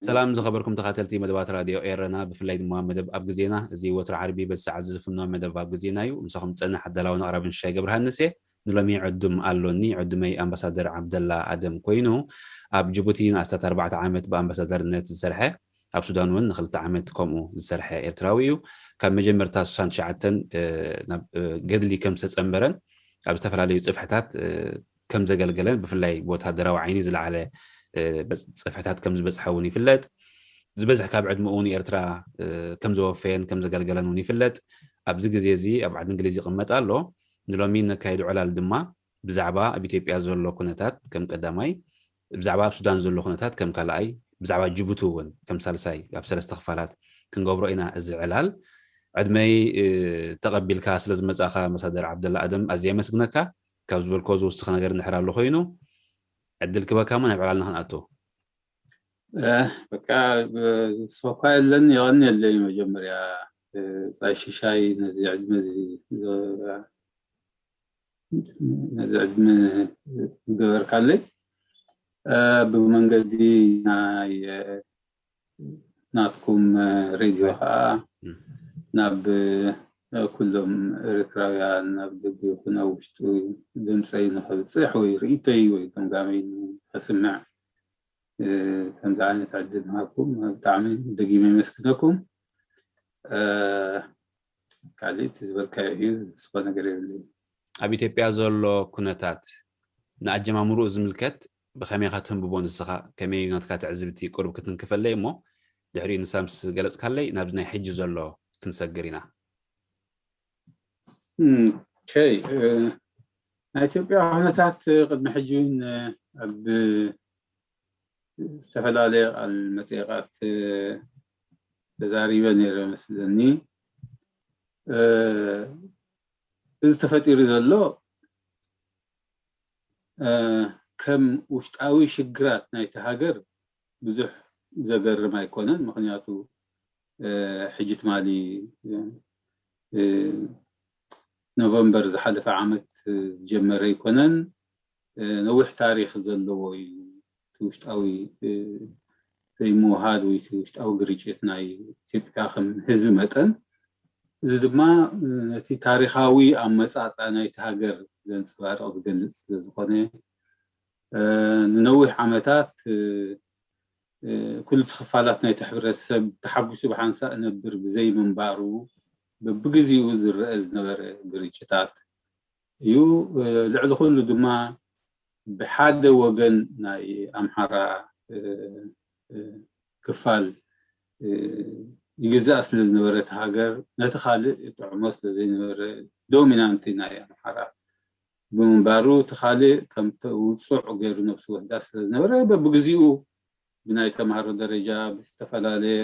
ሰላም ዝኸበርኩም ተኸታተልቲ መደባት ራድዮ ኤረና፣ ብፍላይ ድማ መደብ ኣብ ግዜና። እዚ ወትሮ ዓርቢ በዚ ሰዓት ዝፍኖ መደብ ኣብ ግዜና እዩ። ምሳኹም ዝጸንሕ ኣዳላውን ኣቕራብን ሽሻይ ገብረሃንስ እየ። ንሎሚ ዕዱም ኣሎኒ። ዕዱመይ ኣምባሳደር ዓብደላ ኣደም ኮይኑ፣ ኣብ ጅቡቲ ንኣስታት ኣርባዕተ ዓመት ብኣምባሳደርነት ዝሰርሐ፣ ኣብ ሱዳን እውን ንኽልተ ዓመት ከምኡ ዝሰርሐ ኤርትራዊ እዩ። ካብ መጀመርታ ስሳን ትሽዓተን፣ እ፣ ናብ፣ እ፣ ገድሊ ከም ዝተጸንበረን ኣብ ዝተፈላለዩ ጽፍሕታት፣ እ፣ ከም ዘገልገለን፣ ብፍላይ ብወታደራዊ ዓይኒ ዝለዓለ፣ እ፣ በጽ-፣ ጽፍሕታት ከም ዝበጽሐ እውን ይፍለጥ። ዝበዝሕ ካብ ዕድመኡ ንኤርትራ፣ እ፣ ከም ዘወፈየን ከም ዘገልገለን እውን ይፍለጥ። ኣብዚ ግዜ እዚ ኣብ ዓዲ እንግሊዝ ይቕመጥ ኣሎ። ንሎሚ ነካይዶ ዕላል ድማ ብዛዕባ ኣብ ኢትዮጵያ ዘሎ ኩነታት ከም ቀዳማይ፣ ብዛዕባ ኣብ ሱዳን ዘሎ ኩነታት ከም ካልኣይ፣ ብዛዕባ ጅቡቲ እውን ከም ሳልሳይ ኣብ ሰለስተ ክፋላት ክንገብሮ ኢና እዚ ዕላል። ዕድመይ፣ እ፣ ተቐቢልካ ስለ ዝመጻኻ ኣምባሳደር ዓብደላ ኣደም ኣዝየ የመስግነካ። ካብ ዝበልኮ ዝውስኽ ነገር እንድሕር ኣሎ ኮይኑ ዕድል ክበካ እሞ ናብ ዕላልና ክንኣቱ። እ፣ በቃ፣ እ፣ ዝውስኽ እኳ የለን፣ የቐንየለይ መጀመርያ፣ እ፣ ጻይ ሽሻይ ነዚ ዕድመ እዚ፣ እ፣ ነዚ ዕድመ ዝገበርካለይ፣ እ፣ ብመንገዲ ናይ፣ እ፣ ናትኩም፣ እ፣ ሬድዮ ከዓ ም። ናብ፣ እ፣ ኩሎም ኤርትራውያን ኣብ ደገ ይኹን ኣብ ውሽጡ ድምፀይ ንኸብፅሕ ወይ ርእይቶይ ወይ ገምጋመይ ንኸስምዕ፣ እ፣ ከምዚ ዓይነት ዕድል ምሃብኩም ብጣዕሚ ደጊመ የመስግነኩም። እ፣ ካልእ እቲ ዝበልካዮ እዩ፣ ዝስኮ ነገር የብለይን። ኣብ ኢትዮጵያ ዘሎ ኩነታት ንኣጀማምርኡ ዝምልከት ብኸመይ ኢኻ ተንብቦ ንስኻ? ከመይ እዩ ናትካ ትዕዝብቲ ቁሩብ ክትንክፈለይ እሞ ድሕሪኡ ንሳ ምስ ገለጽካለይ ናብዚ ናይ ሕጂ ዘሎ ክንሰግር ኢና። ም፣ ኦኬ፣ እ፣ ናይ ኢትዮጵያ ኩነታት ቅድሚ ሕጂ እውን፣ እ፣ ኣብ ዝተፈላለየ ቃል መጠይቓት፣ እ፣ ተዛሪበ ነይረ መስለኒ። እ፣ እዚ ተፈጢሩ ዘሎ፣ እ፣ ከም ውሽጣዊ ሽግራት ናይቲ ሃገር ብዙሕ ዘገርም ኣይኮነን። ምኽንያቱ፣ እ፣ ሕጂ ትማሊ፣ እ፣ እ፣ ኖቨምበር ዝሓለፈ ዓመት ዝጀመረ ኣይኮነን። እ፣ ነዊሕ ታሪኽ ዘለዎ እዩ። እቲ ውሽጣዊ፣ እ፣ ዘይምውሃድ ወይ እቲ ውሽጣዊ ግርጭት ናይ ኢትዮጵያ ከም ህዝቢ መጠን፣ እዚ ድማ፣ እ፣ ነቲ ታሪኻዊ ኣመጻጽኣ ናይቲ ሃገር ዘንጸባርቕ ዝገልጽ ስለ ዝኾነ፣ እ፣ ንነዊሕ ዓመታት፣ እ፣ እ፣ ኩሉ እቲ ክፋላት ናይቲ ሕብረተሰብ ተሓጒሱ ብሓንሳእ ነብር ብዘይምንባሩ፣ በብግዜኡ ዝረአ ዝነበረ ግርጭታት እዩ። እ፣ ልዕሊ ኩሉ ድማ ብሓደ ወገን ናይ ኣምሓራ፣ እ፣ እ፣ ክፋል፣ እ፣ ይግዛእ ስለ ዝነበረ እቲ ሃገር፣ ነቲ ካልእ ይጥዕሞ ስለ ዘይነበረ፣ ዶሚናንቲ ናይ ኣምሓራ ብምንባሩ፣ እቲ ካልእ ከም ተ-፣ ውጹዕ ገይሩ ነብሱ ወስዳ ስለ ዝነበረ፣ በብግዜኡ ብናይ ተምሃሮ ደረጃ ብዝተፈላለየ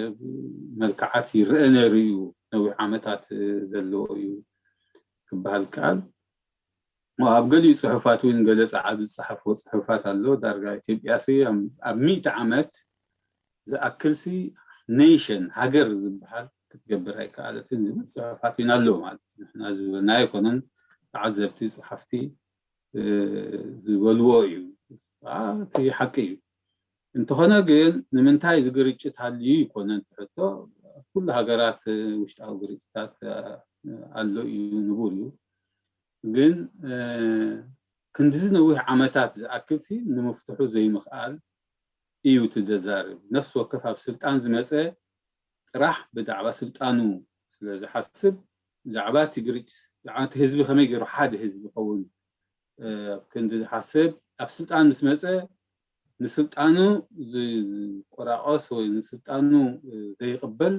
መልክዓት ይረአ ነይሩ እዩ። ነዊሕ ዓመታት ዘለዎ እዩ ክበሃል ይከኣል። እሞ ኣብ ገሊኡ ጽሑፋት እውን ገለ ጸዓዱ ዝጸሓፍዎ ጽሑፋት ኣሎ። ዳርጋ ኢትዮጵያ ሲ ኣብ፣ ኣብ ሚእቲ ዓመት ዝኣክል ሲ ኔሽን፣ ሃገር ዝበሃል ክትገብር ኣይከኣለትን ዝብል ጽሑፋት እውን ኣሎ ማለት እዩ። ንሕና ዝበልናዮ ኣይኮነን፣ ተዓዘብቲ፣ ጸሓፍቲ፣ እ፣ ዝበልዎ እዩ። አ፣ እቲ ሓቂ እዩ። እንተኾነ ግን ንምንታይ እዚ ግርጭት ሃልዩ ይኮነን እቲ ሕቶ። ኩሉ ሃገራት፣ እ፣ ውሽጣዊ ግርጭታት፣ እ፣ ኣሎ እዩ፣ ንቡር እዩ። ግን፣ እ፣ ክንድዚ ነዊሕ ዓመታት ዝኣክል ሲ ንምፍትሑ ዘይምኽኣል እዩ እቲ ዘዛርብ። ነፍሲ ወከፍ ኣብ ስልጣን ዝመጸ ጥራሕ ብዛዕባ ስልጣኑ ስለ ዝሓስብ፣ ብዛዕባ እቲ ግርጭት፣ ብዛዕባ እቲ ህዝቢ ከመይ ገይሩ ሓደ ህዝቢ ይኸውን፣ እ፣ ኣብ ክንዲ ዝሓስብ፣ ኣብ ስልጣን ምስ መጸ ንስልጣኑ ዝ-፣ ዝቆራቆስ ወይ ንስልጣኑ፣ እ፣ ዘይቕበል፣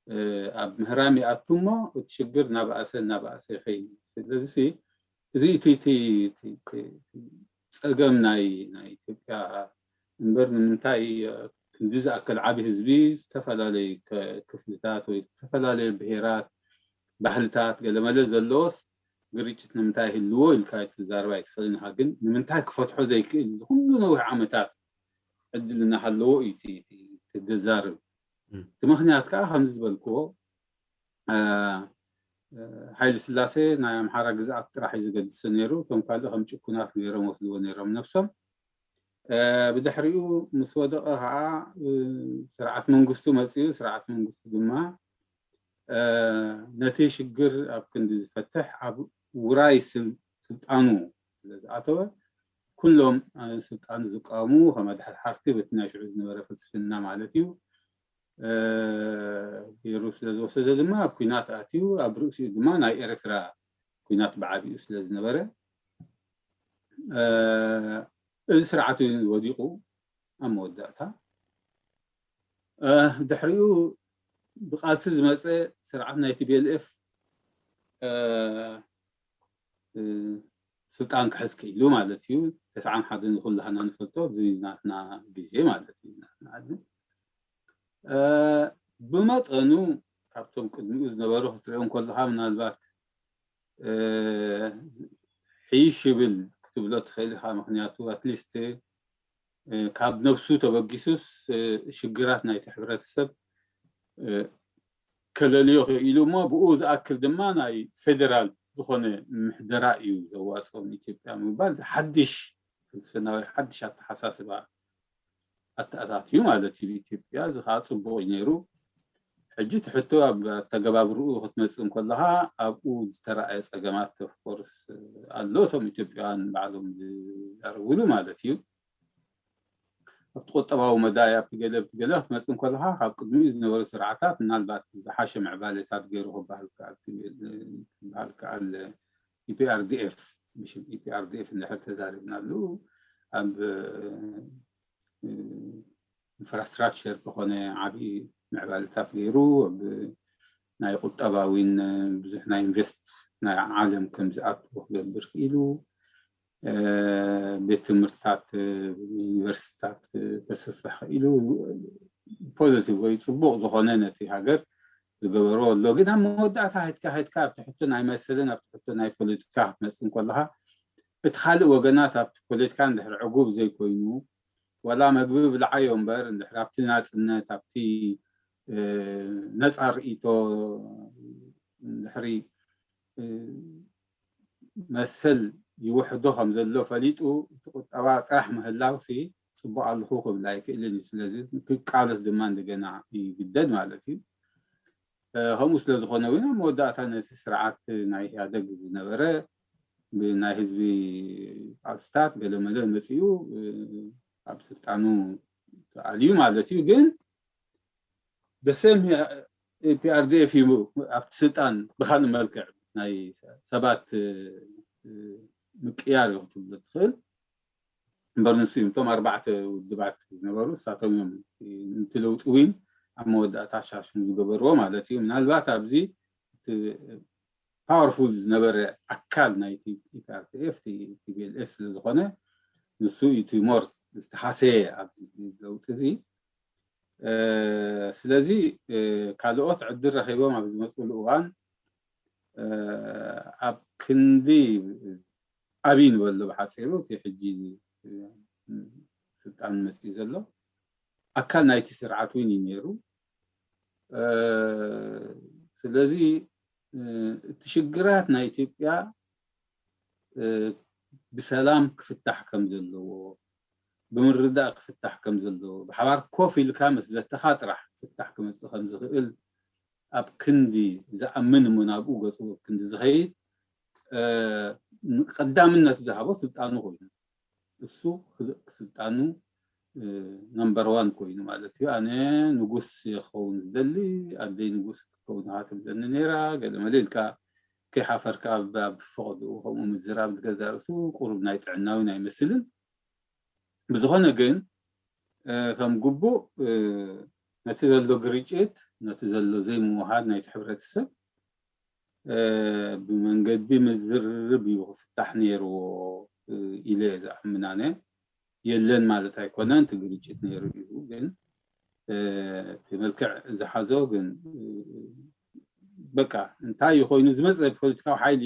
እ፣ ኣብ ምህራም ይኣቱ እሞ እቲ ሽግር እናበኣሰ እናበኣሰ ይኸይድ። ስለዚ እዚ እቲ፣ እቲ፣ እቲ፣ እቲ፣ እቲ ጸገም ናይ፣ ናይ ኢትዮጵያ እምበር ንምንታይ፣ እ፣ ክንዲ ዝኣክል ዓቢ ህዝቢ፣ ዝተፈላለዩ ከ-፣ ክፍልታት ወይ ዝተፈላለዩ ብሄራት፣ ባህልታት፣ ገለመለ ዘለዎስ ግርጭት ንምንታይ ይህልዎ ኢልካ ክትዛረብ ኣይትኽእልን ኢኻ። ግን ንምንታይ ክፈትሖ ዘይክእል፣ እዚ ኩሉ ነዊሕ ዓመታት ዕድል እናሃለዎ እዩ እቲ፣ እቲ፣ እቲ ዘዛርብ። ም። እቲ ምኽንያት ከዓ ከምዚ ዝበልክዎ፣ እ፣ እ፣ ሃይለ ስላሴ ናይ ኣምሓራ ግዝኣት ጥራሕ እዩ ዝገድሶ ነይሩ። እቶም ካልእ ከም ጭኩናት ገይሮም ወስድዎ ነይሮም ነብሶም። እ፣ ብድሕሪኡ ምስ ወደቐ ከዓ፣ እ፣ ስርዓት መንግስቱ መፅኡ። ስርዓት መንግስቱ ድማ ነቲ ሽግር ኣብ ክንዲ ዝፈትሕ ኣብ ውራይ ስልጣኑ ስለዝኣተወ፣ ኩሎም ስልጣኑ ዝቃወሙ ከም ኣድሓርሓርቲ በቲ ናይ ሽዑ ዝነበረ ፍልስፍና ማለት እዩ ገይሩ ስለዝወሰደ ድማ ኣብ ኩናት ኣትዩ። ኣብ ርእሲኡ ድማ ናይ ኤርትራ ኩናት ብዓቢኡ ስለዝነበረ እዚ ስርዓት ወዲቑ ኣብ መወዳእታ ድሕሪኡ ብቃልሲ ዝመፀ ስርዓት ናይ ቲ ቢ ኤል ኤፍ ስልጣን ክሕዝ ክኢሉ ማለት እዩ። ተስዓን ሓደን ንኩላህና ንፈልጦ፣ እዚ ናትና ግዜ ማለት እዩ። ናትና ዓዲ ብመጠኑ ካብቶም ቅድሚኡ ዝነበሩ ክትሪኦም ከለካ ምናልባት ሕይሽ ይብል ክትብሎ ትኽእል ኢኻ። ምክንያቱ ኣትሊስት ካብ ነብሱ ተበጊሱስ ሽግራት ናይቲ ሕብረተሰብ ከለልዮ ክኢሉ እሞ ብኡ ዝኣክል ድማ ናይ ፌደራል ዝኾነ ምሕደራ እዩ ዘዋፅኦ ንኢትዮጵያ ምባል ሓድሽ ፍልስፍና ወይ ሓድሽ ኣተሓሳስባ ኣተኣታትዩ ማለት እዩ። ኢትዮጵያ እዚ ከዓ ፅቡቅ እዩ ነይሩ። ሕጂ ትሕቶ ኣብ ኣተገባብርኡ ክትመፅእ እንከለካ ኣብኡ ዝተረኣየ ፀገማት ኦፍኮርስ ኣሎ። እቶም ኢትዮጵያውያን ባዕሎም ዝዛረብሉ ማለት እዩ። ኣብቲ ቁጠባዊ መዳይ ኣብቲ ገለ ኣብቲ ገለ ክትመፅእ እንከለካ ካብ ቅድሚኡ ዝነበሩ ስርዓታት ምናልባት ዝሓሸ ምዕባሌታት ገይሩ ክበሃል ከኣል ኢፒኣርዲኤፍ ብሽም ኢፒኣርዲኤፍ እንድሕር ተዛሪብናሉ ኣብ ኢንፍራስትራክቸር ዝኾነ ዓብዪ ምዕባልታት ገይሩ ኣብ ናይ ቁጠባዊን ብዙሕ ናይ ኢንቨስት ናይ ዓለም ከም ዝኣትዎ ክገብር ክኢሉ ቤት ትምህርትታት ዩኒቨርሲቲታት ከስፍሕ ክኢሉ ፖዘቲቭ ወይ ፅቡቅ ዝኾነ ነቲ ሃገር ዝገበሮ ኣሎ። ግን ኣብ መወዳእታ ሄድካ ሄድካ ኣብቲ ሕቶ ናይ መሰልን ኣብቲ ሕቶ ናይ ፖለቲካ ክትመፅእ እንከለካ እቲ ካልእ ወገናት ኣብቲ ፖለቲካ እንድሕር ዕጉብ ዘይኮይኑ ዋላ መግቢ ብልዓዮ እምበር እንድሕር ኣብቲ ናፅነት ኣብቲ ነፃ ርእይቶ እንድሕሪ መሰል ይውሕዶ ከም ዘሎ ፈሊጡ እቲ ቁጠባ ጥራሕ ምህላው ሲ ፅቡቅ ኣለኹ ክብል ኣይክእልን እዩ። ስለዚ ክቃለስ ድማ እንደገና ይግደድ ማለት እዩ። ከምኡ ስለ ዝኾነ እውን ኣብ መወዳእታ ነቲ ስርዓት ናይ ኢህኣደግ ዝነበረ ብናይ ህዝቢ ቃልስታት ገለመለ መፂኡ ኣብ ስልጣኑ ተኣልዩ ማለት እዩ። ግን ደሰም ፒኣርዲኤፍ እዩ ኣብቲ ስልጣን ብካልእ መልክዕ ናይ ሰባት ምቅያር እዩ ክትብሎ ትኽእል። እምበር ንሱ እዮም እቶም ኣርባዕተ ውድባት ዝነበሩ እሳቶም እዮም ነቲ ለውጢ እውን ኣብ መወዳእታ ሻሽኑ ዝገበርዎ ማለት እዩ። ምናልባት ኣብዚ እቲ ፓወርፉል ዝነበረ ኣካል ናይ ኢፒኣርዲኤፍ ቲቢኤልኤፍ ስለዝኾነ ንሱ እዩ እቲ ሞር ዝተሃሰየ ኣብዚ ለውጢ እዚ። ስለዚ ካልኦት ዕድል ረኺቦም ኣብ ዝመፅሉ እዋን ኣብ ክንዲ ኣብይ ንበሎ ብሓፂሩ እቲ ሕጂ ስልጣን መፅኢ ዘሎ ኣካል ናይቲ ስርዓት እውን እዩ ነይሩ። ስለዚ እቲ ሽግራት ናይ ኢትዮጵያ ብሰላም ክፍታሕ ከም ዘለዎ፣ ብምርዳእ ክፍታሕ ከም ዘለዎ፣ ብሓባር ኮፍ ኢልካ ምስ ዘተኻ ጥራሕ ክፍታሕ ክመፅእ ከም ዝኽእል ኣብ ክንዲ ዝኣምን እሞ ናብኡ ገፁ ኣብ ክንዲ ዝኸይድ ቀዳምነት ዝሃቦ ስልጣኑ ኮይኑ እሱ ስልጣኑ ነምበር ዋን ኮይኑ ማለት እዩ። ኣነ ንጉስ ክኸውን ዝደሊ ኣደይ ንጉስ ክኸውን ሃትብለኒ ነይራ ገለ መለ ኢልካ ከይሓፈርካ ኣብ ፈቐድኡ ከምኡ ምዝራብ ገዛ ርእሱ ቁሩብ ናይ ጥዕናዊ ናይ መስልን ብዝኾነ ግን ከም ግቡእ ነቲ ዘሎ ግርጭት ነቲ ዘሎ ዘይምውሃድ ናይቲ ሕብረተሰብ ብመንገዲ ምዝርርብ እዩ ክፍታሕ ነይርዎ ኢለ እየ ዝኣምን ኣነ። የለን ማለት ኣይኮነን፣ እቲ ግርጭት ነይሩ እዩ። ግን እቲ መልክዕ ዝሓዞ ግን በቃ እንታይ እዩ ኮይኑ ዝመፀ ፖለቲካዊ ሓይሊ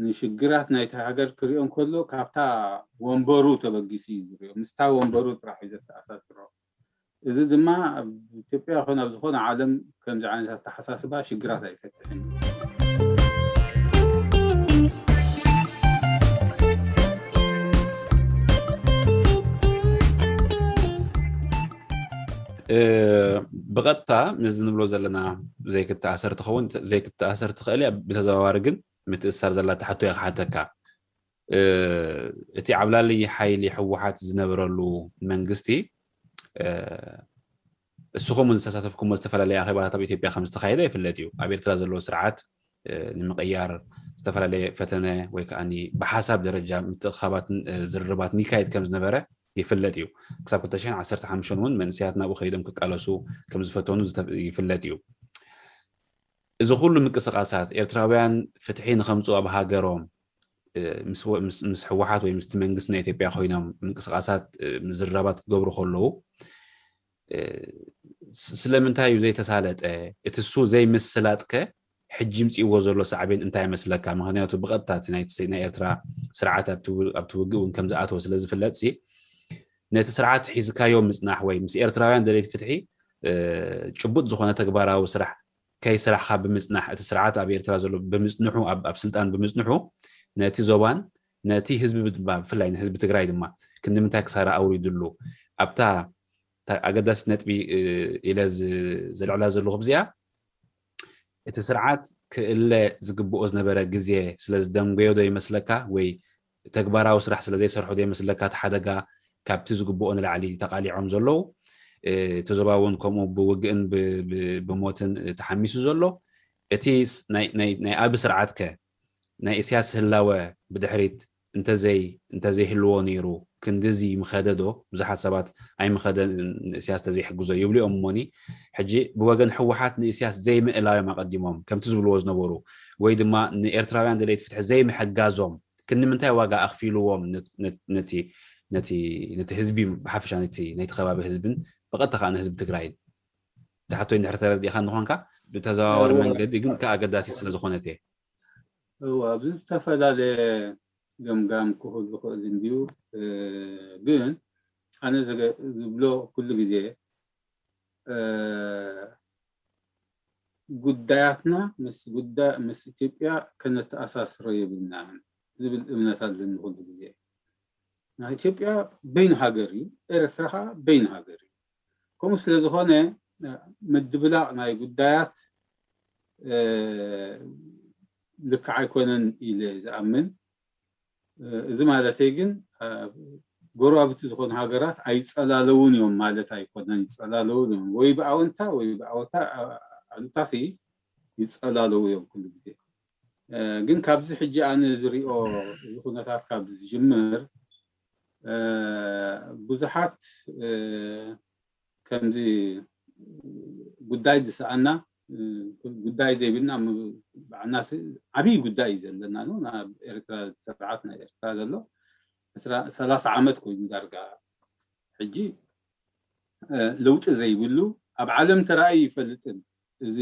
ንሽግራት ናይቲ ሃገር ክሪኦ እንከሎ ካብታ ወንበሩ ተበጊሱ እዩ ዝሪኦ። ምስታ ወንበሩ ጥራሕ እዩ ዘተኣሳስሮ። እዚ ድማ ኣብ ኢትዮጵያ ይኹን ኣብ ዝኾነ ዓለም ከምዚ ዓይነት ኣተሓሳስባ ሽግራት ኣይፈትሕን። ብቐጥታ ምስዚ ንብሎ ዘለና ዘይክተኣሰር ትኸውን፣ ዘይክተኣሰር ትኽእል እያ። ብተዘዋዋሪ ግን ምትእሳር ዘላታ ሕቶ እያ ክሓተካ። እቲ ዓብላሊ ሓይሊ ህወሓት ዝነበረሉ መንግስቲ፣ እስኹም ዝተሳተፍኩሞ ዝተፈላለየ ኣኼባታት ኣብ ኢትዮጵያ ከም ዝተኻየደ ይፍለጥ እዩ። ኣብ ኤርትራ ዘለዎ ስርዓት ንምቕያር ዝተፈላለየ ፈተነ ወይ ከዓ ብሓሳብ ደረጃ ምትእኻባትን ዝርርባትን ይካየድ ከም ዝነበረ ይፍለጥ እዩ። ክሳብ ክልተ ሽሕን ዓሰርተ ሓሙሽተን እውን መንእሰያት ናብኡ ከይዶም ክቃለሱ ከም ዝፈተኑ ይፍለጥ እዩ። እዚ ኩሉ ምንቅስቃሳት ኤርትራውያን ፍትሒ ንኸምፅኡ ኣብ ሃገሮም ምስ ህወሓት ወይ ምስቲ መንግስቲ ናይ ኢትዮጵያ ኮይኖም ምንቅስቃሳት ምዝራባት ክገብሩ ከለዉ ስለምንታይ እዩ ዘይተሳለጠ? እቲ እሱ ዘይምስላጥከ ሕጂ ምፅእዎ ዘሎ ሳዕቤን እንታይ ይመስለካ? ምክንያቱ ብቐጥታ ናይ ኤርትራ ስርዓት ኣብቲ ውግእ እውን ከም ዝኣተወ ስለ ዝፍለጥ ሲ ነቲ ስርዓት ሒዝካዮ ምፅናሕ ወይ ምስ ኤርትራውያን ደለይቲ ፍትሒ ጭቡጥ ዝኾነ ተግባራዊ ስራሕ ከይስራሕካ ብምፅናሕ እቲ ስርዓት ኣብ ኤርትራ ዘሎ ብምፅንሑ ኣብ ስልጣን ብምፅንሑ ነቲ ዞባን ነቲ ህዝቢ ድማ ብፍላይ ንህዝቢ ትግራይ ድማ ክንዲ ምንታይ ክሳራ ኣውሪድሉ ኣብታ ኣገዳሲት ነጥቢ ኢለ ዘልዕላ ዘለኹ ብዚኣ እቲ ስርዓት ክእለ ዝግብኦ ዝነበረ ግዜ ስለ ዝደንጎዮ ዶ ይመስለካ ወይ ተግባራዊ ስራሕ ስለ ዘይሰርሑ ዶ ይመስለካ እቲ ሓደጋ ካብቲ ዝግብኦ ንላዕሊ ተቃሊዖም ዘለዉ እቲ ዞባ እውን ከምኡ ብውግእን ብሞትን ተሓሚሱ ዘሎ እቲ ናይ ኣቢ ስርዓት ከ ናይ እስያስ ህላወ ብድሕሪት እንተዘይ እንተዘይህልዎ ነይሩ ክንድዚ ምኸደ ዶ ብዙሓት ሰባት ኣይምኸደን ንእስያስ ተዘይሕግዞ ይብሉ እዮም እሞኒ ሕጂ ብወገን ህወሓት ንእስያስ ዘይምእላዮም ኣቐዲሞም ከምቲ ዝብልዎ ዝነበሩ ወይ ድማ ንኤርትራውያን ደለይቲ ፍትሒ ዘይምሕጋዞም ክንምንታይ ዋጋ ኣኽፊልዎም ነቲ ህዝቢ ብሓፈሻ ነቲ ናይቲ ከባቢ ህዝብን ብቐጥታ ከዓ ንህዝቢ ትግራይን ዝሓቶይ እንድሕር ተረዲእካ እንኾንካ ብተዘዋዋሪ መንገዲ ግን ከዓ ኣገዳሲ ስለ ዝኾነት እየ እዋ ኣብዚ ዝተፈላለየ ገምጋም ክህሉ ዝኽእል እንድዩ ግን ኣነ ዝብሎ ኩሉ ግዜ ጉዳያትና ምስ ጉዳይ ምስ ኢትዮጵያ ከነተኣሳስሮ የብልናን ዝብል እምነት ኣለኒ ኩሉ ግዜ ናይ ኢትዮጵያ በይኑ ሃገር እዩ ኤርትራ ከዓ በይኑ ሃገር እዩ ከምኡ ስለ ዝኾነ ምድብላቕ ናይ ጉዳያት ልክዕ ኣይኮነን ኢለ ዝኣምን እዚ ማለተይ ግን ጎረባብቲ ዝኾኑ ሃገራት ኣይፀላለውን እዮም ማለት ኣይኮነን ይፀላለውን እዮም ወይ ብኣወንታ ወይ ብኣወታ ኣሉታሲ ይፀላለዉ እዮም ኩሉ ግዜ ግን ካብዚ ሕጂ ኣነ ዝሪኦ እዚ ኩነታት ካብ ዝጅምር ብዙሓት ከምዚ ጉዳይ ዝሰኣና ጉዳይ ዘይብልና ባዕልና ዓብይ ጉዳይ እዩ ዘለና ናብ ኤርትራ ስርዓት ናይ ኤርትራ ዘሎ ሰላሳ ዓመት ኮይኑ ዳርጋ ሕጂ ለውጢ ዘይብሉ ኣብ ዓለም ተራእዩ ይፈልጥን እዚ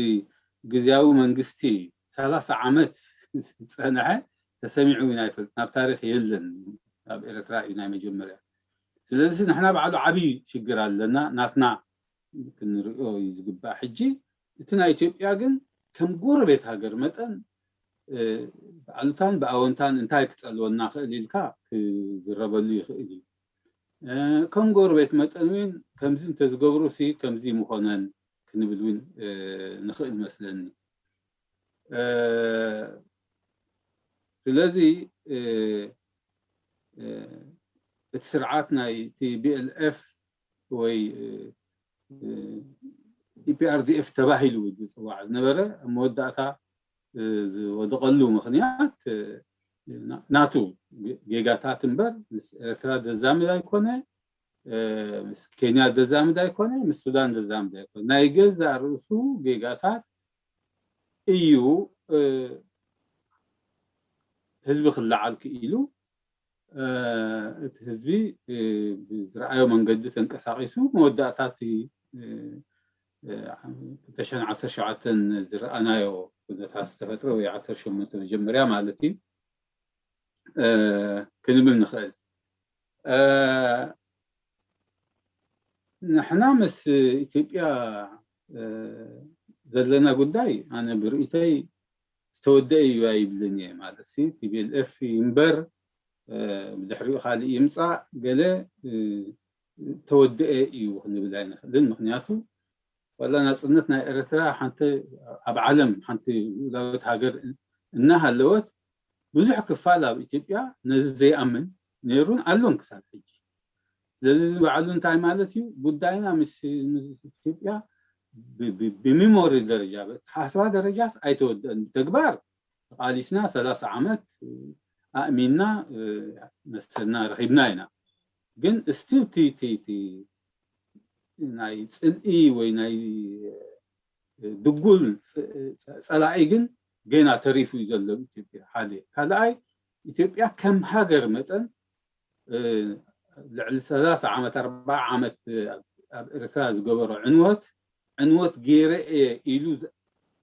ግዝያዊ መንግስቲ ሰላሳ ዓመት ዝፀንሐ ተሰሚዑ ኢና ይፈልጥ ናብ ታሪክ የለን ኣብ ኤርትራ እዩ ናይ መጀመርያ ስለዚ ንሕና ባዕሉ ዓብዪ ሽግር ኣለና ናትና ክንሪኦ እዩ ዝግባእ ሕጂ እቲ ናይ ኢትዮጵያ ግን ከም ጎረቤት ሃገር መጠን ብኣሉታን ብኣወንታን እንታይ ክፀልወና ክእል ኢልካ ክዝረበሉ ይኽእል እዩ ከም ጎረቤት መጠን እውን ከምዚ እንተዝገብሩ ሲ ከምዚ ምኾነን ክንብል እውን ንኽእል መስለኒ ስለዚ እቲ ስርዓት ናይ ቲ ቢ ኤል ኤፍ ወይ ኢ ፒ ኣር ዲ ኤፍ ተባሂሉ ዝፅዋዕ ዝነበረ ኣብ መወዳእታ ዝወደቐሉ ምኽንያት ናቱ ጌጋታት እምበር ምስ ኤርትራ ዘዛምድ ኣይኮነ ምስ ኬንያ ዘዛምድ ኣይኮነ ምስ ሱዳን ዘዛምድ ኣይኮነ ናይ ገዛ ርእሱ ጌጋታት እዩ ህዝቢ ክለዓል ክኢሉ እቲ ህዝቢ ብዝረኣዮ መንገዲ ተንቀሳቂሱ መወዳእታ እቲ ክልተ ሽሕን ዓሰርተ ሸውዓተን ዝረኣናዮ ኩነታት ዝተፈጥረ ወይ ዓሰርተ ሸሞንተ መጀመርያ ማለት እዩ ክንብል ንኽእል ንሕና ምስ ኢትዮጵያ ዘለና ጉዳይ ኣነ ብርእይተይ ዝተወደአ እዩ ኣይብልን እየ ማለት ሲ ቲ ቢ ኤል ኤፍ ይንበር ብድሕሪኡ ካልእ ይምፃእ ገለ ተወደአ እዩ ክንብል ኣይንኽእልን። ምክንያቱ ዋላ ናፅነት ናይ ኤርትራ ሓንቲ ኣብ ዓለም ሓንቲ ልኡላዊት ሃገር እናሃለወት ብዙሕ ክፋል ኣብ ኢትዮጵያ ነዚ ዘይኣምን ነይሩን ኣሎን ክሳብ ሕጂ። ስለዚ እዚ ባዕሉ እንታይ ማለት እዩ? ጉዳይና ምስ ምስ ኢትዮጵያ ብ- ብ- ብሚሞሪ ደረጃ ብተሓስባ ደረጃስ ኣይተወደአን። ብተግባር ተቓሊስና ሰላሳ ዓመት ኣእሚንና መሰልና ረኺብና ኢና። ግን ስቲል ቲ ቲ ቲ ናይ ፅልኢ ወይ ናይ ድጉል ፅ- ፅ- ፀላኢ ግን ገና ተሪፉ እዩ ዘሎ ኢትዮጵያ። ሓደ ካልኣይ ኢትዮጵያ ከም ሃገር መጠን ልዕሊ ሰላሳ ዓመት ኣርባዓ ዓመት ኣብ ኤርትራ ዝገበሮ ዕንወት ዕንወት ገይረ እየ ኢሉ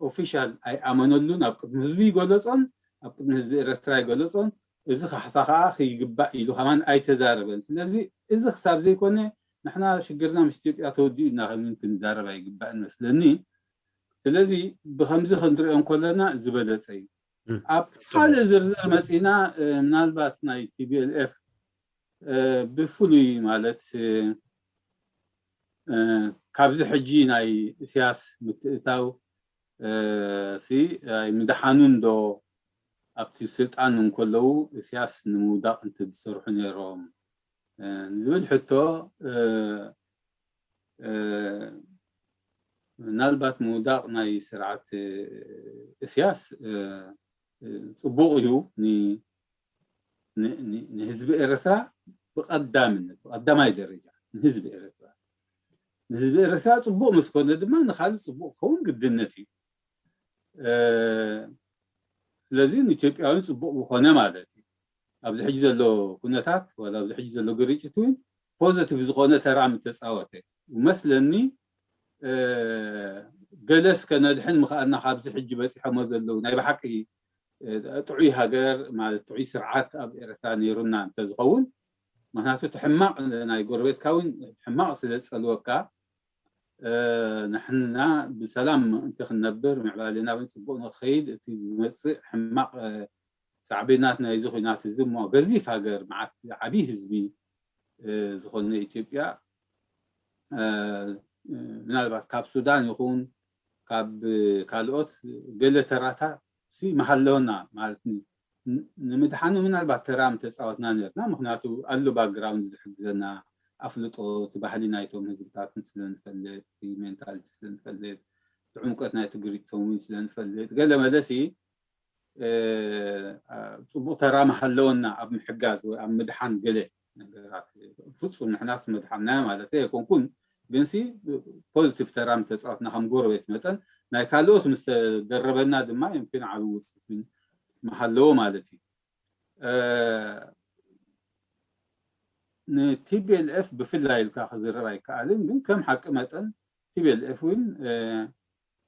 ኦፊሻል ኣይኣመነሉን። ኣብ ቅድሚ ህዝቢ ይገለፆን ኣብ ቅድሚ ህዝቢ ኤርትራ ይገለፆን። እዚ ካሕሳ ከዓ ከይግባእ ኢሉ ከማን ኣይተዛረበን። ስለዚ እዚ ክሳብ ዘይኮነ ንሕና ሽግርና ምስ ኢትዮጵያ ተወዲኡ እና ከምን ክንዛረብ ኣይግባእን መስለኒ። ስለዚ ብከምዚ ክንሪኦ እንከለና ዝበለፀ እዩ። ኣብ ካልእ ዝርዝር መፂና ምናልባት ናይ ቲ ቢ ኤል ኤፍ ብፍሉይ ማለት ካብዚ ሕጂ ናይ እስያስ ምትእታው ሲ ኣይምድሓኑን ዶ ኣብቲ ስልጣን እንከለዉ እስያስ ንምውዳቕ እንተ ዝሰርሑ ነይሮም ዝብል ሕቶ ምናልባት ምውዳቕ ናይ ስርዓት እስያስ ፅቡቕ እዩ ንህዝቢ ኤርትራ ብቀዳምነት ብቀዳማይ ደረጃ ንህዝቢ ኤርትራ ንህዝቢ ኤርትራ ፅቡቕ ምስ ኮነ ድማ ንካልእ ፅቡቕ ክኸውን ግድነት እዩ። ስለዚ ንኢትዮጵያውያን ፅቡቕ ዝኾነ ማለት እዩ። ኣብዚ ሕጂ ዘሎ ኩነታት ወላ ኣብዚ ሕጂ ዘሎ ግርጭት እውን ፖዘቲቭ ዝኾነ ተራ ምተፃወተ መስለኒ። ገለ እስከ ነድሕን ምኽኣልና ካብዚ ሕጂ በፂሖሞ ዘለዉ ናይ ብሓቂ ጥዑይ ሃገር ማለት ጥዑይ ስርዓት ኣብ ኤርትራ ነይሩና እንተዝኸውን ምክንያቱ እቲ ሕማቕ ናይ ጎረቤትካ እውን ሕማቕ ስለ ዝፀልወካ ንሕና ብሰላም ምእንቲ ክንነብር ምዕባሌና እውን ፅቡቕ ንክኸይድ እቲ ዝመፅእ ሕማቕ ሳዕቤናት ናይዚ ኩናት እዚ እሞ ገዚፍ ሃገር መዓት ዓብዪ ህዝቢ ዝኾነ ኢትዮጵያ ምናልባት ካብ ሱዳን ይኹን ካብ ካልኦት ገለ ተራታ ሲ መሃለወና ማለት ንምድሓኑ ምናልባት ተራ ምተፃወትና ነርና። ምክንያቱ ኣሎ ባክግራውንድ ዝሕግዘና ኣፍልጦ እቲ ባህሊ ናይቶም ህዝብታትን ስለንፈልጥ እቲ ሜንታሊቲ ስለንፈልጥ እቲ ዕምቀት ናይቲ ግሪቶም እውን ስለንፈልጥ ገለ መለሲ ፅቡቅ ተራ መሃለወና ኣብ ምሕጋዝ ወይ ኣብ ምድሓን ገለ ነገራት ፍፁም ንሕናስ መድሓንና ማለት ኣይኮንኩን ግንሲ ፖዚቲቭ ተራ ምተፃወትና ከም ጎረቤት መጠን ናይ ካልኦት ምስ ተደረበና ድማ የምክን ዓብይ ውፅኢት መሃለዎ ማለት እዩ። ን ቲ ቢ ኤል ኤፍ ብፍላይ ኢልካ ክዝረብ ኣይከኣልን ግን ከም ሓቂ መጠን ቲ ቢ ኤል ኤፍ እውን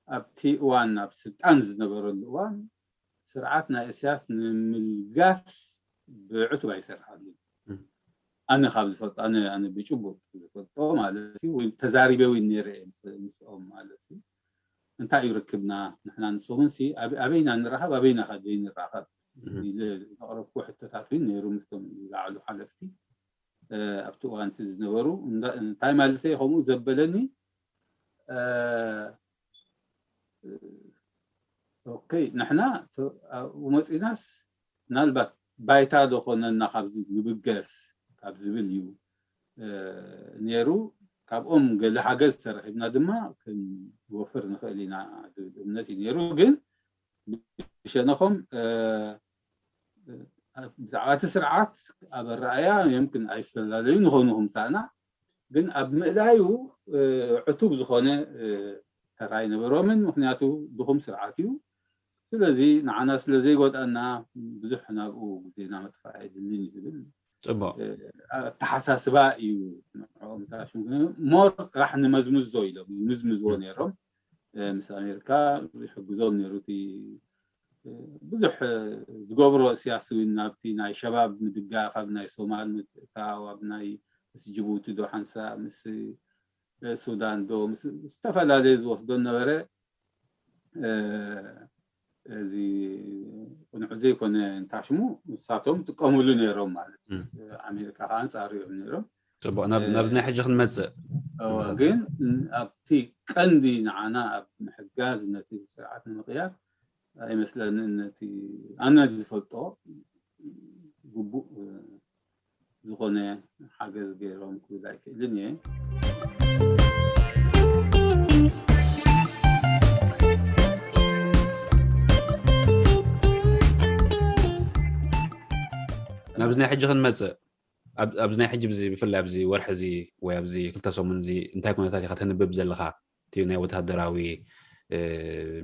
ኣብቲ እዋን ኣብ ስልጣን ዝነበረሉ እዋን ስርዓት ናይ እስያስ ንምልጋስ ብዕቱብ ኣይሰርሓሉን። ኣነ ካብ ዝፈልጦ ኣነ ኣነ ብጭቡጥ ዝፈልጦ ማለት እዩ ወይ ተዛሪበ እውን ነይረ እየ ምስኦም ማለት እዩ። እንታይ እዩ ርክብና ንሕና ንሶምን ሲ ኣበይና ንራኸብ ኣበይና ከ ዘይንራኸብ ኢለ ዘቕረብኩ ሕቶታት እውን ነይሩ ምስቶም ዝለዓሉ ሓለፍቲ ኣብቲ እዋን እቲ ዝነበሩ እንታይ ማለት ከምኡ ዘበለኒ ኦኬ ንሕና ኣብኡ መፂናስ ምናልባት ባይታ ዶ ኮነና ካብዚ ንብገስ ካብ ዝብል እዩ ነይሩ። ካብኦም ገለ ሓገዝ ተረኺብና ድማ ክንወፍር ንኽእል ኢና ዝብል እምነት እዩ ነይሩ። ግን ብሸነኾም ብዛዕባ እቲ ስርዓት ኣብ ኣረኣያ የምክን ኣይፈላለዩ ንኾኑ ክምሳና ግን ኣብ ምእላዩ ዕቱብ ዝኾነ ተራ ኣይነበሮምን። ምክንያቱ ድኹም ስርዓት እዩ። ስለዚ ንዓና ስለ ዘይጎድኣና ብዙሕ ናብኡ ግዜና መጥፋእ ኣይድልን እዩ ዝብል ፅቡቅ ኣተሓሳስባ እዩ ንዕኦም ታሽም ሞር ጥራሕ ንመዝምዞ ኢሎም ይምዝምዝዎ ነይሮም። ምስ ኣሜሪካ ይሕግዞም ነይሩ እቲ ብዙሕ ዝገብሮ ስያሲ እውን ናብቲ ናይ ሸባብ ምድጋፍ ኣብ ናይ ሶማል ምትእታው ኣብ ናይ ምስ ጅቡቲ ዶ ሓንሳእ ምስ ሱዳን ዶ ምስ ዝተፈላለየ ዝወስዶ ነበረ እዚ ቅኑዕ ዘይኮነ እንታሽሙ ንሳቶም ጥቀምሉ ነይሮም ማለት እዩ። ኣሜሪካ ከዓ ኣንፃሩ እዮም ነይሮም። ጽቡቕ፣ ናብ ናብዚ ናይ ሕጂ ክንመጽእ። እወ፣ ግን ኣብቲ ቀንዲ ንዓና ኣብ ምሕጋዝ ነቲ ስርዓት ንምቕያር ኣይመስለንን። ነቲ ኣነ ዝፈልጦ ግቡእ ዝኾነ ሓገዝ ገይሮም ክብል ኣይክእልን እየ። ናብዚ ናይ ሕጂ ክንመጽእ፣ ኣብ- ኣብዚ ናይ ሕጂ ብዚ ብፍላይ ኣብዚ ወርሒ እዚ ወይ ኣብዚ ክልተ ሰሙን እዚ እንታይ ኩነታት ኢኻ ተንብብ ዘለኻ? እቲ ናይ ወተሃደራዊ እ፣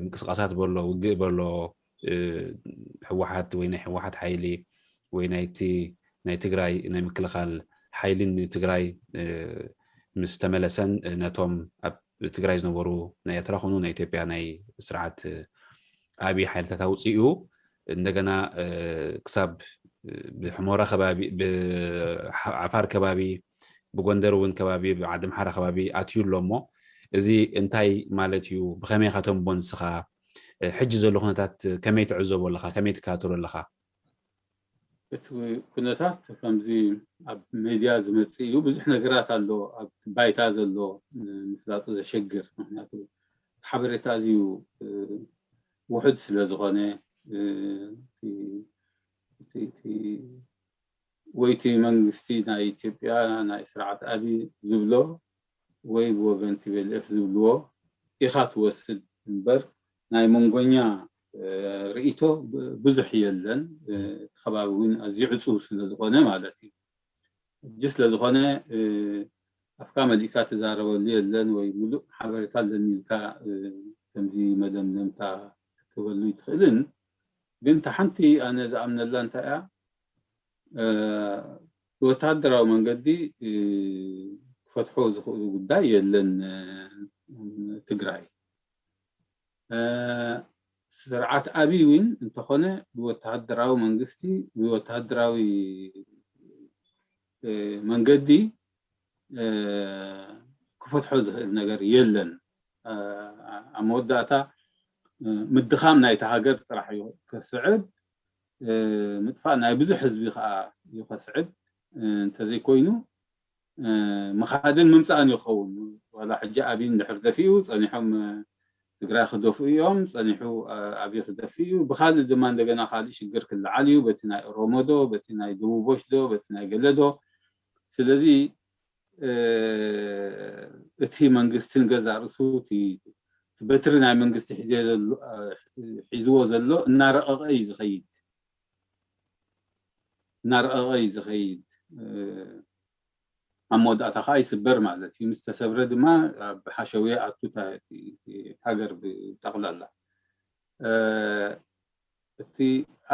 ምንቅስቃሳት በሎ፣ ውግእ በሎ፣ እ፣ ህወሓት ወይ ናይ ህወሓት ሓይሊ ወይ ናይቲ ናይ ትግራይ ናይ ምክልኻል ሓይሊ ንትግራይ እ፣ ምስ ተመለሰን እ፣ ነቶም ኣብ ትግራይ ዝነበሩ ናይ ኤርትራ ኮኑ ናይ ኢትዮጵያ ናይ ስርዓት እ፣ ኣብይ ሓይልታት ኣውፅኡ እንደገና እ፣ ክሳብ እ፣ ብሕሞራ ከባቢ ብዓፋር ከባቢ ብጎንደር እውን ከባቢ ብዓዲ ኣምሓራ ከባቢ ኣትዩ ኣሎ እሞ እዚ እንታይ ማለት እዩ? ብኸመይ ኢኻ ተንቦ ንስኻ? እ፣ ሕጂ ዘሎ ኩነታት ከመይ ትዕዘቦ ኣለኻ? ከመይ ትከታተሎ ኣለኻ? እቲ ኩነታት ከምዚ ኣብ ሜድያ ዝመጽእ እዩ። ብዙሕ ነገራት ኣሎ ኣብ ባይታ ዘሎ እ፣ ምፍላጡ ዘሸግር። ምክንያቱ ሓበሬታ ኣዝዩ እ፣ ውሑድ ስለ ዝኾነ እ፣ እቲ- እቲ- እቲ ወይ እቲ መንግስቲ ናይ ኢትዮጵያ ናይ ስርዓት ኣብይ ዝብሎ ወይ ብወገን ቲ ቢ ኤል ኤፍ ዝብልዎ ኢኻ ትወስድ እምበር ናይ መንጎኛ እ፣ ርእይቶ ብ- ብዙሕ የለን። እ፣ እቲ ከባቢ እውን ኣዝዩ ዕፁብ ስለ ዝኾነ ማለት እዩ። ሕጂ ስለ ዝኾነ እ፣ ኣፍካ መሊእካ ትዛረበሉ የለን ወይ ሙሉእ ሓበሬታ ኣለኒ ኢልካ እ፣ ከምዚ መደምደምታ ክትበሉ ይትኽእልን። ግን እታ ሓንቲ ኣነ ዝኣምነላ እንታይ እያ እ፣ ብወተሃደራዊ መንገዲ እ፣ ክፈትሖ ዝኽእሉ ጉዳይ የለን እ፣ ትግራይ እ፣ ስርዓት ኣብይ እውን እንተኾነ ብወተሃደራዊ መንግስቲ ብወተሃደራዊ እ፣ መንገዲ እ፣ ክፈትሖ ዝኽእል ነገር የለን። እ፣ ኣብ መወዳእታ እ፣ ምድኻም ናይቲ ሃገር ጥራሕ እዩ ከስዕብ እ፣ ምጥፋእ ናይ ብዙሕ ህዝቢ ከዓ እዩ ከስዕብ እ፣ እንተዘይኮይኑ እ፣ ምኻድን ምምፃእን ይኸውን። ዋላ ሕጂ ኣብይ እንድሕር ደፊኡ ፀኒሖም እ፣ ትግራይ ክደፍኡ እዮም፣ ፀኒሑ እ፣ ኣብይ ክደፍእ እዩ። ብካልእ ድማ እንደገና ካሊእ ሽግር ክለዓል እዩ። በቲ ናይ ኦሮሞ ዶ፣ በቲ ናይ ደቡቦች ዶ፣ በቲ ናይ ገለ ዶ። ስለዚ እ፣ እቲ መንግስትን ገዛ ርእሱ እቲ እቲ በትሪ ናይ መንግስቲ ሒዘ ዘሎ እ፣ ሒዝዎ ዘሎ እናረቐቐ እዩ ዝኸይድ እናረቐቐ እዩ ዝኸይድ እ፣ ኣብ መወዳእታ ከዓ ይስበር ማለት እዩ። ምስ ተሰብረ ድማ ኣብ ሓሸውየ ኣቱ እታ- እቲ- እቲ ሃገር ብጠቕላላ እ፣ እቲ